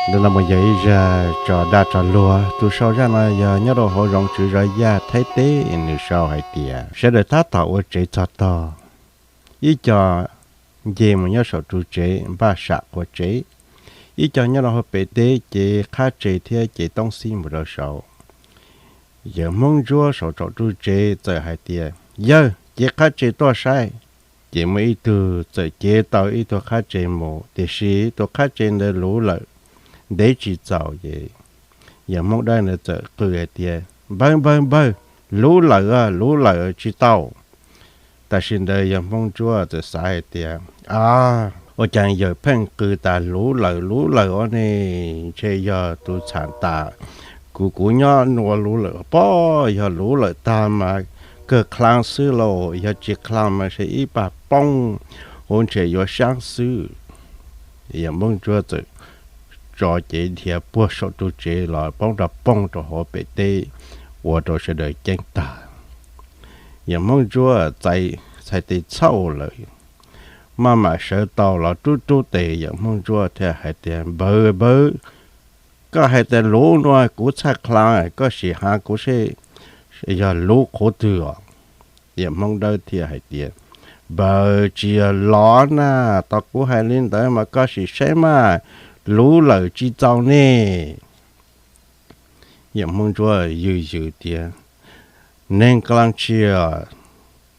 Ntawm no mus yog ib zaj tso dag tso luag. Tus sau zaj no yog nyob rau hauv zoov tswv zov yaj Thaib teb, nws sau hais tias sawv daws tab tom ua tsev txog tog, ib co nce mus nyob saum ru tsev npaj sam qhua tsev, ib co nyob rau hauv pem teb cev qhab tsev thiab cev toob xib mus rau saud. Yawm Hmoob Ntsuab saum tsaum ru tsev txawm hais tias, Yawg, cev qhab tsev tuaj saib. Ces muaj ib tug txawm cev tau ib tug qhab tsev mus, tiam sis tus qhab tsev ntawd luv lawm, ntev tsis txaus ces yawm Hmoob Dawb ntawd txawm qw hais tias, Npawg, npawg, npawg, luv lawm, luv lawm, tsis tau. Tam sim ntawd yawg Hmoob Ntsuab txawm xav hais tias, A, ua cas yawg pheej qw tas luv lawm luv lawm ua ne? Ntshe yog tus txham tas kuv, kuv nyob nua luv lawm pob. Yog luv lawm tag mas kawg khlav xwb lauj, yog tsis khlav mas ntshe ib pag poob huv ntshe yuav sab xwb. Yawm Hmoob Ntsuab txawm tso cev dhia puag saum ru tsev los poob rau, poob rau hauv pem teb, ua rau sawv daws ceeb tag. Yawm Hmoob Ntsuab txhais tes txhauj lawm, maj mam sawv tau los rub rub tes. Yawm Hmoob Ntsuab thiaj hais tias, Npawg, npawg, koj hais tias luv no kuv txhaj khlav, koj sim has kuv seb yog luv qhov twg os. Yawm Hmoob Dawb thiaj hais tias, Npawg, tsis yog los na, tos kuv hais li ntawd mas koj sim saib mas, luv lawm tsis txaus ne. Yawm Hmoob Ntsuab yws yws tias, Neeg kla tshia,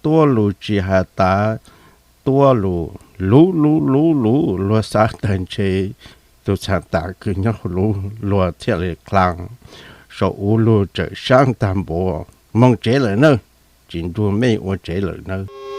tuab lus tsis has tas tuab lus, luv luv luv luv, luag xav tag ntshe tus txham tas kws nyob luv, luag thiaj li khlav. Saum ub luag tsawm sab tag npaum, moog tsev lawm nawb, tsis nrug mej ua tsev lawm nawb.